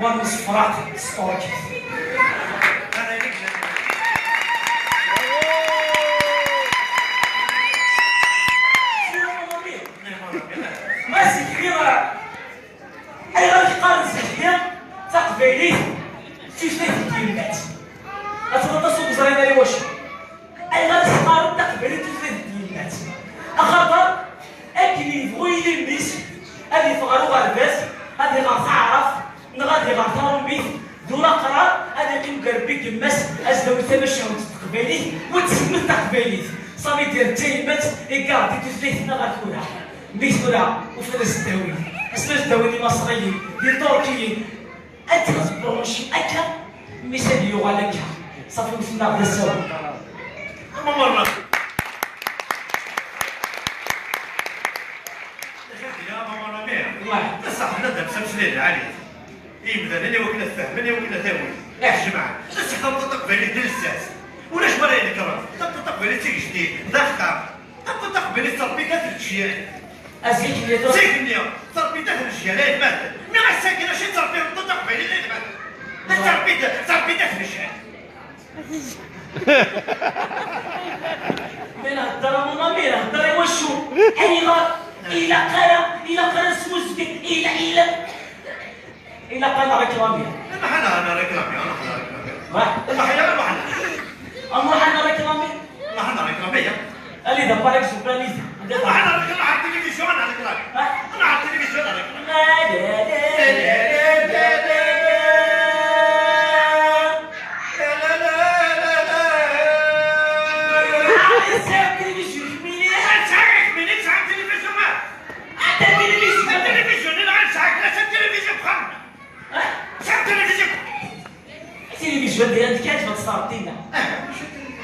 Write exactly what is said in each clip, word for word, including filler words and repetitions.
Wa n usefraṭ s turkit. Ma zik-nni, ayɣer i qqaren zik-nni taqbaylit d tutlayt n tyemmat? Ad tafeḍ aṭas ur yeẓrin ara i wacu. Ayɣer i s-qqaren taqbaylit d tutlayt n tyemmat? Axaṭer akken yebɣu yili mmi-s, ad yeffeɣ ɣer uɣerbaz, ad iɣer taɛrabt, neɣ ad iɣer taṛumit, d uraqrar, ad iqqim deg rebbi n yemma-s, ad s-d-awi tamacahut n teqbaylit, u ad tsemmet taqbaylit. Sami d tayemmat i igardi tutlayt-nneɣ ɣer tura. Mmi tura, ufan-as ddawin. Asen-as ddawin imaṣriyen, d iṭurkiyen. Ad tebṛuncem akka, mmi-s ad yuɣal akka. Ṣafi, wten-aɣ d asawen. Ama merra. Lxir ya ama merra mira. Wah. Ass-a ḥna d amsamsel lɛali. Imdanen i wakken ad fehmen, i wakken ad awin. Ih. Jemɛen. Ass-a tameṭṭut taqbaylit d lsas. Ulac wara inekren. Tameṭṭut taqbaylit d tigejdit, d axxam. Tameṭṭut taqbaylit ttrebbit at lǧiran. Azik-nni tura. Zik-nni, ttrebbit at lǧiran ay atmaten. Mi ass-agi acu ttrebbit tameṭṭut taqbaylit ay atmaten? Ttrebbit, ttrebbit at lǧiran. Mi nhedder a mon ami, nhedder i wacu? Ayɣer? Ilaq ara, ilaq ara nesmuzget, ila, ila. Ilaq ad nreklami. Ma ḥna nreklami, nruḥ nreklami. Wah. Ma ḥna, ma ḥna. Nruḥ ad nreklami. Ma ḥna nreklami, ya. Alida, par exemple, Alida. Ma ḥna nreklami, ḥna tilivizyu, ḥna nreklami. Wah. Ḥna tilivizyu, nreklami. La, la, la, la, la, la. Anta tilivizyu, anta tilivizyu, anta tilivizyu, anta tilivizyu, anta tilivizyu, anta tilivizyu, Sɛiɣ tilivizyu. Tilivizyu d ayen kan tfeḍ sṭartina.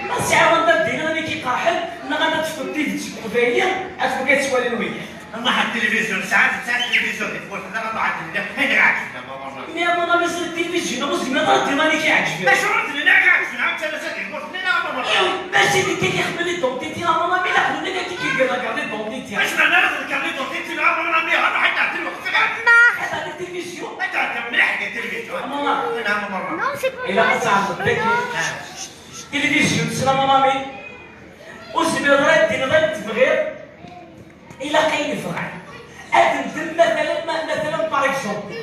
Ma tesɛiḍ anda d-tiniḍ amek iqerḥen, neɣ anda tefkeḍ tidet seg uqbayli, ad tfuk ad ttwalin wiyaḍ. Nruḥ ar tilivizyu, nesɛa, nesɛa tilivizyu di tmurt-nneɣ, nruḥ ad d-nini ayen i ɣ-iɛeǧben, a mon ami. Mi a mon ami, s tilivizyu, ma ur tezmireḍ ara ad d-tiniḍ ayen i k-iɛeǧben. Acuɣer ad d-nini ayen i ɣ-iɛeǧben, ɛemmi, ttalasen di tmurt-nni, a mon ami. Iw, mačči d nekk i k-ixedmen identité, a mon ami, la xedmen nekk i k-igan la carte d'identité. Acu meɛna ara d-la carte d'identité, a mon ami, nruḥ ad d-nɛeddi lweqt. Ad tɛeddi tilivizyu. Ad tɛeddi mliḥ di tilivizyu. A mon ami. Nɛam, a mon ami. Ilaq ad tɛeddeḍ dagi. Tilivizyu, teslam a mon ami? Ur tezmireḍ ara ad d-tiniḍ ayen tebɣiḍ. Ilaq ayen yebɣan. Ad ndem, matalan, ma-, matalan, par exemple,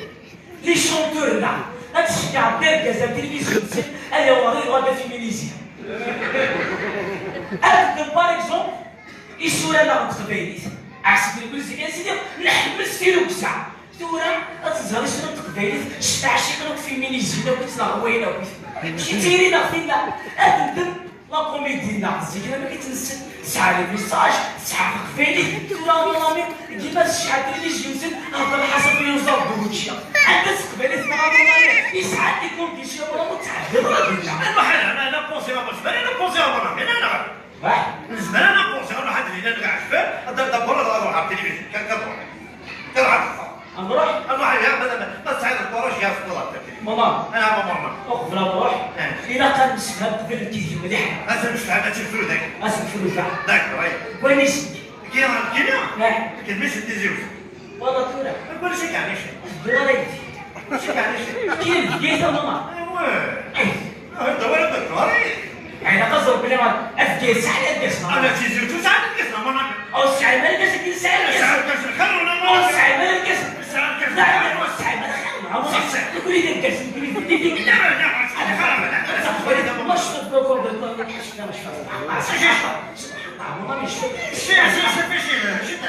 les chanteurs-nneɣ, ad tceggɛeḍ argaz ar tilivizyu-nsen, ad yaweḍ ad yuɣal d afiminisyen. Ad ndem, par exemple, isura-nneɣ n teqbaylit. Ɛsib, nekk zik, a sidi, nḥemmel s tirugza. Tura, ad tẓer isura n teqbaylit, s teɛciqin akk, féminisme akk, neɣ wayen akk. Mačči d tayri neɣ tinna. Ad ndem la comédie neɣ zik, amek i tt-nessen, tesɛa les messages, tesɛa taqbaylit. Tura, a mon ami, dima tecɛel tilivizyu-nsen, hder ḥaṣa fi yuẓar d učči. Anda s teqbaylit neɣ, a mon ami, yesɛa les conditions, wala ur tettɛeddiḍ ara dinna. Lmuḥal, ana, ana pensé, a mon ami, ana pensé, a mon ami, ana, ana. Wah. Nezmer ad npusi, ad nruḥ ad d-nini ad nɛejbed, ad d-, d'abord ad nruḥ ɣer tilivizyu, kan, kan nruḥ. Kan nruḥ ad nruḥ. Ad nruḥ, ya, ma, ma, ma tesɛiḍ lkuraǧ, ya, tewweḍ ɣer tilivizyu. Mama. Ah, mama, mama. Uqbel ad nruḥ, eh, ilaq ad nemsefham qbel nekk d-, mliḥ. Ad nemsefham, ad tt-nefru dagi. Ad tt-nefru da. D'accord, oui. Wani s-, kini, kini? Eh. Kini s-, tizi Wezzu. Wala tura. Wala si kani si. Dwar ayti. Si kani si. Kini d-, dagi, mama. Eh, oui. Eh. Ah, da wala da dwar. Ɛni ɣas Rebbi ad d-yesɛa argaz? Ala, Tizi Wezzu tesɛa argaz, a mon ami. Ur tesɛim ara argaz, akken tesɛa argaz. Tesɛa argaz lxir, wala ma ur tesɛim ara argaz. Tesɛa argaz. La, ur tesɛim ara xir, ma ur tesɛim. Nekni d argaz, nekni d, d, d. La, la, la, la, la, la. Subhanallah, ma cfiɣ. Si, si, si, si, si, si.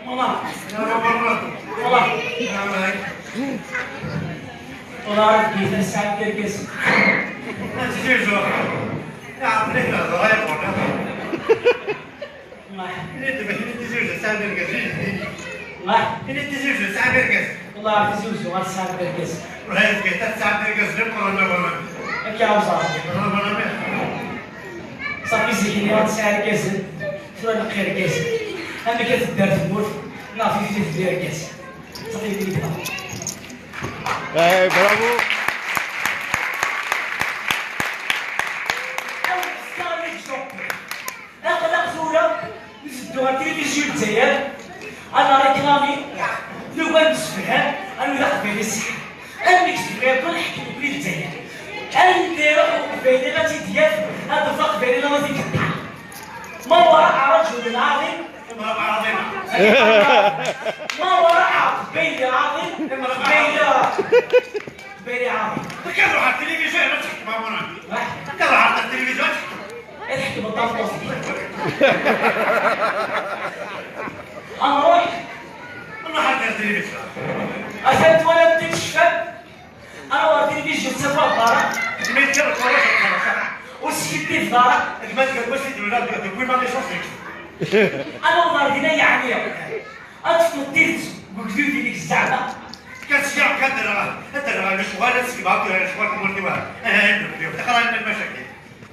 والله. والله. والله ربي يسعد كركس. الله. الله. والله في زوزو غتسعد كركس. والله يا زكي، تسعد كركس، لم قرن لهم. هكا وصافي. صافي زيني، غتسعد كركس. شنو هاد الخير كاس؟ أنا كتدار في الموت، نافي في الجزائر كاس. صافي كده. اي برافو. أو ستاني جوكر. أقلق زورا، نسدو على التلفزيون الجزائر. أنا ريكلامي، لو كان نسفهان، أنا لا قبيل السحر. أنا نكتب لك كل حكم في الجزائر. أنا ندير قبيل غادي ديال، هاد الفرق بيننا ما فيك. ما وراء رجل عظيم. امرأة عظيمة. ما وراء قبيلي عظيم. امرأة قبيلي، قبيلي عظيم. كان روح على التلفزيون ما تحكم، ما موراك. كان روح على التلفزيون تحكم. اضحك بالطرطوس. نروح. نروح على التلفزيون. أسد ولا بديت الشفاف. أنا ورا التلفزيون سافر برا. سميت كان الكرة. وسكتني في دارك. ما تقول واش يدير هذا، دوك ما لي شونس. أنا ودار دينا يعني. أتفضل تيت وقدو دينك الزعمة. كتشجع كدر، كدر، شغال، سيبها، شغال، كمرتي، واه. إيه، إيه، إيه، تقرا لنا المشاكل.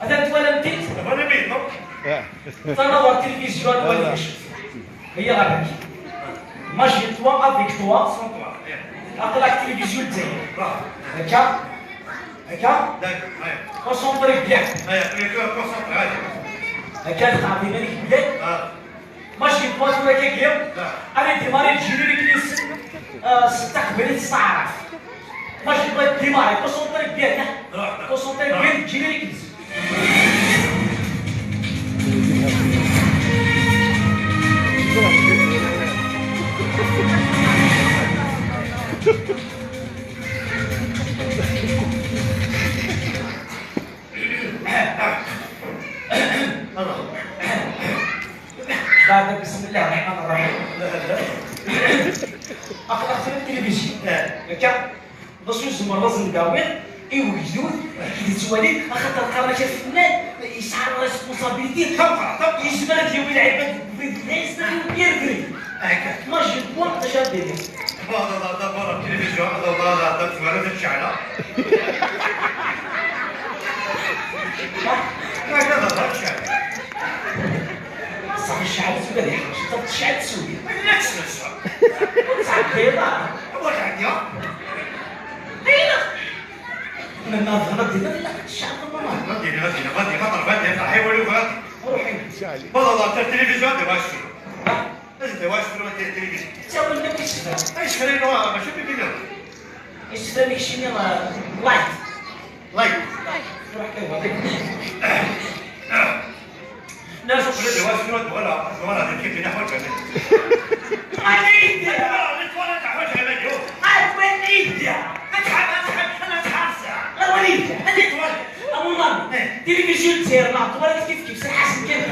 هذا أنت ولا مديت؟ ولا مديت، نو. Tanaḍ ɣer tilivizyu ad nwali acu. Aya ɣer dagi. Imagine-toi avec toi. Aql-ak tilivizyu n Lezzayer. Akka. Akka. Concentré bien. Akka, tqeɛɛed iman-ik mliḥ. Imagine-toi tura akka. Ad idémarrer le générique-nni s, euh, s taqbaylit s taɛrabt. Imagine-toi idémarrer, concentré bien, hein. Concentré bien, le générique-nni. Beɛda, bismillah ṛṛeḥman ṛṛeḥim. Aql-aɣ tura deg tilivizyu. Akka. D acu i tzemreḍ ad s-d-tawiḍ i wegdud i k-d-yettwalin, axaṭer qqaren-ak afennan yesɛa responsabilité d tameqqrant akk, yezmer ad yawi lɛibad deg ubrid, yezmer ad yawi yir ubrid. Akka. Imagine-toi d acu ara d-tiniḍ. D'abord, d'abord, la télévision, d'abord, la, la, tu vois, la, la, la. Ur tecɛel tura, d iḥṛec, ur tecɛel tura. Ur tɛeddi ara. Ur tɛeddi ara. Ayɣer? Ma, ma bɣiɣ ad d-iniɣ, ilaq ad tecɛel tura. Ɣadi, ɣadi, ɣadi, ɣadi, ɣadi, ɣadi, ɣadi, ɣadi. Ruḥ. Voilà, la télévision, de vache. Ad d-awiɣ tura la télévision. Ttawin akk isefra. Ay, isefra-inu, ah, mačči bibina. Isefra-nni keččini, ah, light. Light. Ruḥ kan. Nna, suq la d-awiɣ tura, voilà, voilà, d kif bina ḥwaǧ. Anida? Voilà, la twala ḥwaǧ. Anida? Ad tḥab, ad tḥab, ad tḥab. Anida? Anida? Tilivizyu n Lezzayer neɣ twalaḍ kif kif s lḥasen kan.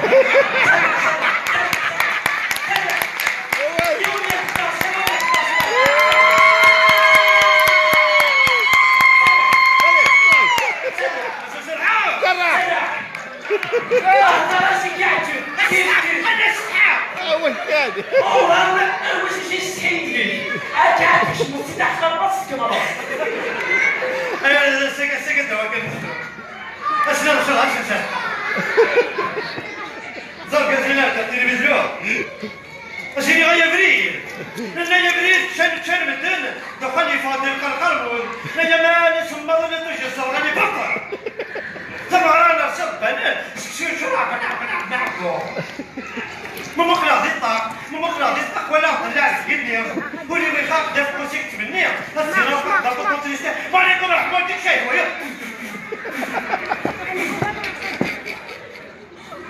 Asla, asla, asla. Ẓer, gazina, la télévision. Asini ay abrid. Nenna ay abrid, ččan, ččan medden, dexxan yeffeɣ-d lqerqer-nwen. Nenna ay aman, isemmaḍen, iṭij, iẓerɣan, ibaṭer. Tameɣra, nersa ḍebbanen, seksu yeččur, ɛebba, ɛebba, ɛebba, ɛebba. Ma muqleɣ di ṭṭaq, ma muqleɣ di ṭṭaq, walaɣ ḍellaɛ seg igenni. Ul-iw ixaq, d afeqqus i yettmenni. Ad ẓriɣ, d aṭuṭu triste. Wa ɛlikum ṛṛeḥma, ur d-ikcay, wa.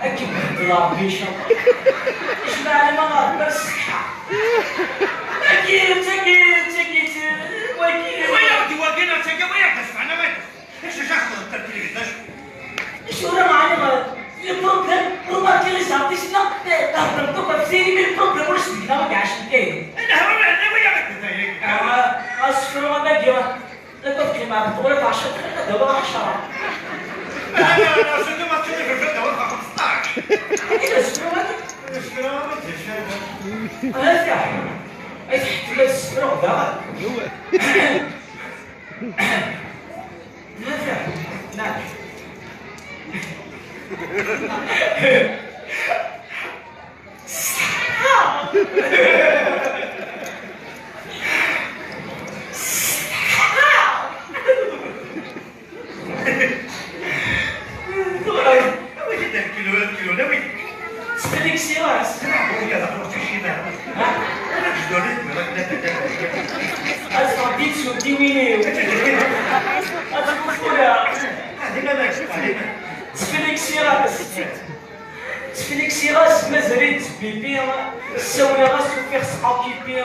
Akken beddel Ṛebbi, ncallah. Icba ɛlama Ṛebbi ar ṣṣeḥḥa. Tagi, tagi, tagi, wagi. Wa yaɣ-d wagi, neɣ tagi, wa yaɣ-d asefɛen, wa yaɣ-d. Acu, acu ara xedmeɣ, d tartili, d acu? Acu ara ɛni, le problème, remarquez les artistes, là, eh, theddrem akk ɣef tayri, mais le problème ulac deg-neɣ, ma iɛac nekk. Ana, wa, wa, wa yaɣ-d tayri? Ah, asefru, a dagi. La tafkim ɛad tɣuri tɛeccaḍ, ad d-awiɣ ɛecṛa. Ana, ana, surtout ma tcuddi f lfal, ad d-awiɣ xmesṭac. Agi d asefru, agi. Asefru, ma d-yecfa. Ana, ay tḥettmet ad sefruɣ daɣen. Nafeɛ, nafeɛ. Ttfeliksiɣ-as. Ad ffɣent-id tuddiwin-iw. Ad ttfufureɣ. Ttfeliksiɣ-as. Ttfeliksiɣ-as, mazal-it d bibi, ssawleɣ-as, ufiɣ-s occupé,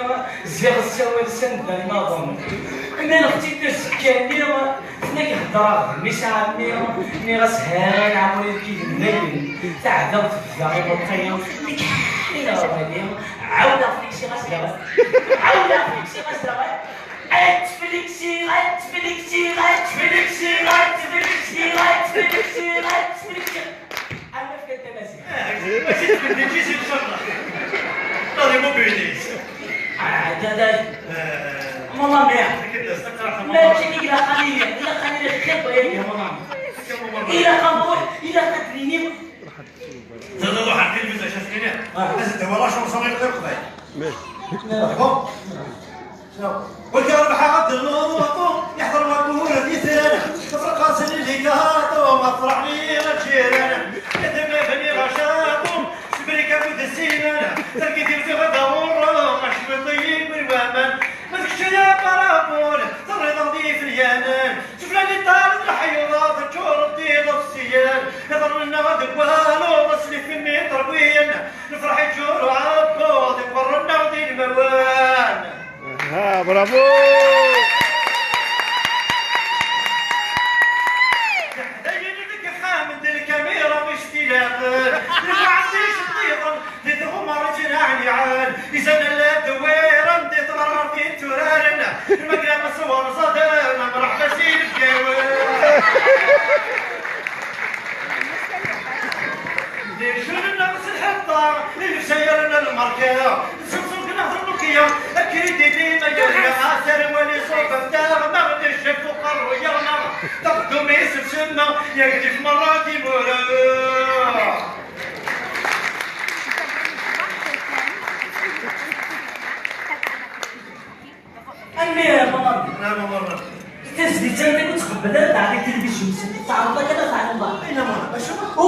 ziɣ ssawal s anda nniḍen. Mlaleɣ-tt-id azekka-nni, tenna-k heddreɣ d mmi-s a ɛemmi, nniɣ-as han ɛmuri d-k-igennayen, taɛdaw tebda imeṭṭi, nekk ḥnineɣ ɣer wali, ɛawdeɣ feliksiɣ-as daɣen, ɛawdeɣ feliksiɣ-as daɣen, ad ttfeliksiɣ, ad ttfeliksiɣ, ad ttfeliksiɣ, ad ttfeliksiɣ, ad ttfeliksiɣ, ad ttfeliksiɣ. Arma fkan tamaziɣt. Mačči d tbendit-is, inchallah. Ṭṭal imubiylis. Ah, da, da. Mon ami. Mačči ilaq ad nili, ilaq ad nili xir wayagi, mon ami. Ilaq ad nruḥ, ilaq ad d-nini. As-d-hwa la chanson i Leqbayel. Bon. Wagi Rebḥa Abdelluṭu, yeḥḍer wayyur d yitran, tefreq-asen i ligaṭu, ma tefreḥ mi lǧiran, yetma bni la chaṭu, sbrik akked ssiman, targit-iw tiɣ d aɣurru, acwiṭ-iyi win waman, ma d kečč ay aparabul, terriḍ-aɣ d ifelyanen, sufella n iṭṭan d leḥyuḍa, teččureḍ d iḍebsiyen, iḍarren-nneɣ deg waluḍ, aslif imi ṭerwiyen, lferḥ iččur uɛebbuḍ, iqerren-aɣ di lmawan. Ah, bravo! Dayen deg uxxam n lkamira istilafen, lweɛd iceṭṭiḍen, di tɣemmar ttnaɛniɛen, izan la dewwiren, di tɣerɣert tturaren, lmagra s warẓaden, mreḥba s inebgawen. Di ccun-nneɣ s lḥeṭṭa, di lefsayar n lmerka, d Samsung neɣ d Nokia, akridi di Magalya, aserwal iṣubb ɣef taɣma, d ccek uqerru yerna, taqeddum-is tsemma, yagdif merra timura. Amir Ramadan. Ramadan. Tasdit-a ur tqebbel ara teɛḍi tilivizyu-nsen. Teɛreḍ akka ad tɛelmeḍ. Ay, Ramadan, acu?